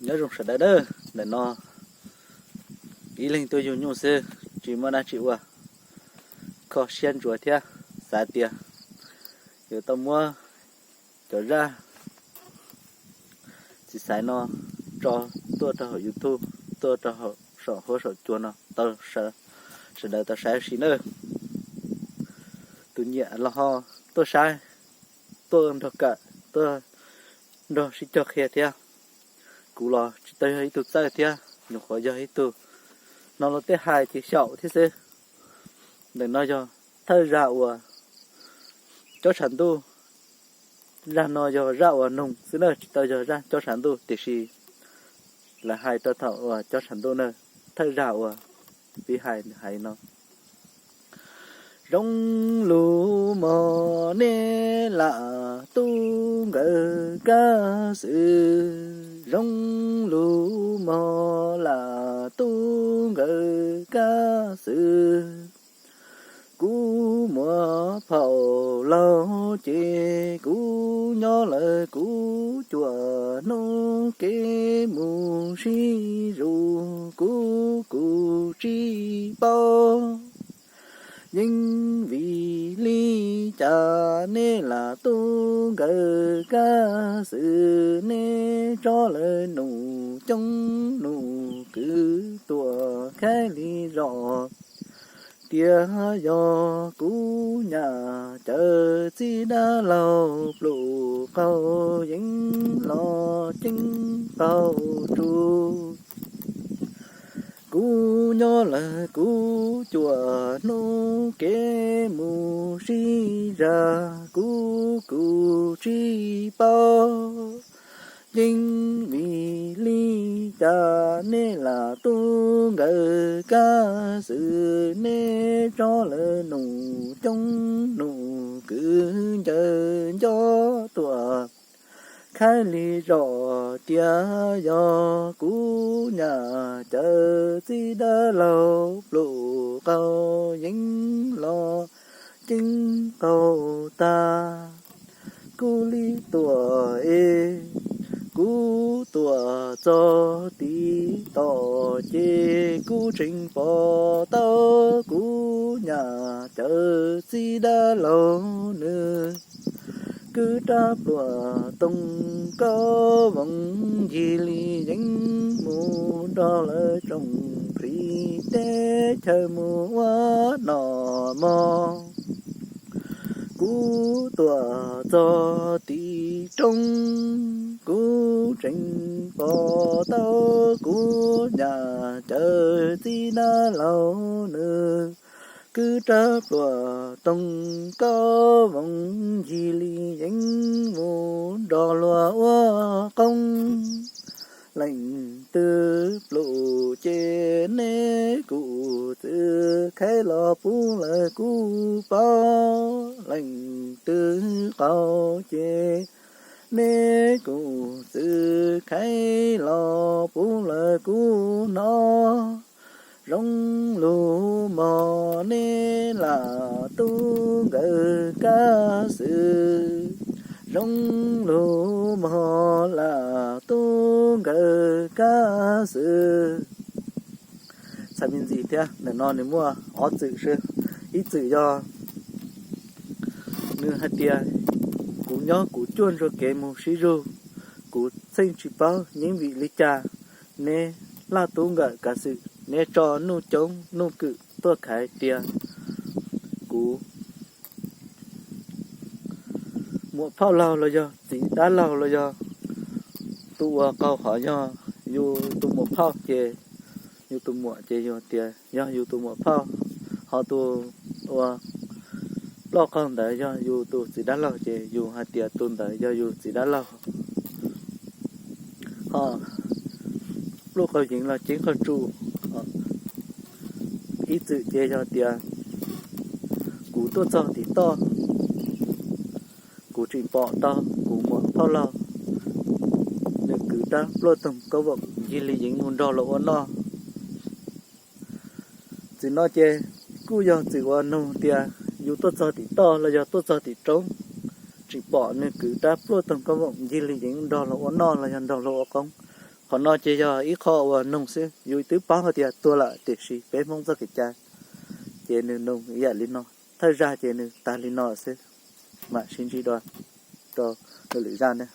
Nyob zoo sawv daws nawb, ntawm no ib leeg tuaj yug nyuj xwb, tsis muaj dab tsi ua, kho siab ntsuav thiab xav tias yuav tau muab cov zaj txiv xaiv no tso tuaj rau hauv YouTube, tuaj rau hauv saum huab saum cua no tau sawv daws tau saib ua si nawb. Tus nyiam los ho tuaj saib, tuaj nrog kawm, tuaj nrog sib cog qhia thiab. Kuv los tsis tau yog ib tug txawj thiab, nyuam qhuav yog ib tug hnov luag tej hais ces xyaum thiab xwb. Ntawm no yog thawj zaj uas cob tshav ntuj. Zaj no yog zaj uas noog xwb na, tsis tau yog zaj cob tshav ntuj, tiam sis lawv hais rau thaum uas cob tshav ntuj na. Thawj zaj uas peb hais hais no: Zoo lug mog nej lam tub nkawd kaj xwm, zoo lug mog lam tub nkawd kaj xwm. Kuv muam phaum laug ces kuv nyob lawm kuv cuam hnub kev mus sib zug, kuv kuj tsis paub yeej vim li cas nej lam tub nkawd kaj xwm, nej tso lawv num coob num kwv tuam khaib li zos. Tias yog kuv nyam cawv txij dab laug pluj qaug yeej los ceeb qaug tsuj. Kuv nyob lawm kuv cuam hnub kev mus sib zag, kuv kuj tsis paub yeej vim li cas nej lam tub nkawd kaj xwm, nej tso lawv num coob num kwv ncaws nco tuam khaib li zos. Tias yog kuv nyam cawv txij dab laug pluj qaug yeej los ceeb qaug tag. Kuv li tuam es kuv tuam txog tim tom ces kuv tseem pom tau kuv nyam cawv txij dab laug nws kwv rab pluam toog kaub voos ncig li yeev mus nrog lawv tsoom phim teb chaws mus ua nom mog. Kuv tuam txog tim roob, kuv tseem pom tau kuv nyam cawv txij dab laug nws kwv rab pluam toog kaub voos ncig li yeev mus nrog luag ua qoob. Leej twg pluj ces neb kuj txwv khaib los pub lawv kuj paub. Leej twg qaug ces neb kuj txwv khaib los pub lawv kuj hnov. Zoo lug mog neb lam tub nkawd kaj xwm, zoo lug mog lam tub nkawd kaj xwm. Txhais me ntsis thiab, ntawm no nws muaj ob txwm sib. Ib txwm yog nws hais tias, kuv nyob kuv cuaj ntsuag kev mus sib zug, kuv txheej tsis paub yeej vim li cas neb laj tub nkawd kaj xwm, neb tso nuj coob nuj kwm tuaj khaiv tias kuv muam phauj laug los yog txiv dab laug los yog tus uas qaug qhov yog yus tus muam phauj ces, yus tus muam ces yus tias yog yus tus muam phauj, ho tus uas ploj qaug ntawd yog yus tus txiv dab laug ces yus hais tias tus ntawd yog yus txiv dab laug. Ho pluj qaug yeev los ceeb qaug tsuj. Ib txwm ces yog tias kuv tuaj txog tim toj, kuv tseem pom tau kuv muam phauj laug nws kwv rab pluaj toog kaub voom ncig li yeev mus nrog luag ua noj. Txwm no ces kuj yog txwm uas nug tias yus tuaj txog tim toj los yog tuaj txog tim roob, tseem pom nws kwv rab pluaj toog kaub voom ncig li yeev nrog luag ua noj los yog nrog luag ua qoob. Qhov no ces yog ib qho uas nug xwb, yus twb paub hais tias tuag lawm tiam sis peb Hmoob txoj kev cai ces nws nug ib yam li no. Thawj zaj ces nws tag li no xwb, mam sib ntsib dua rau lwm zaj ne.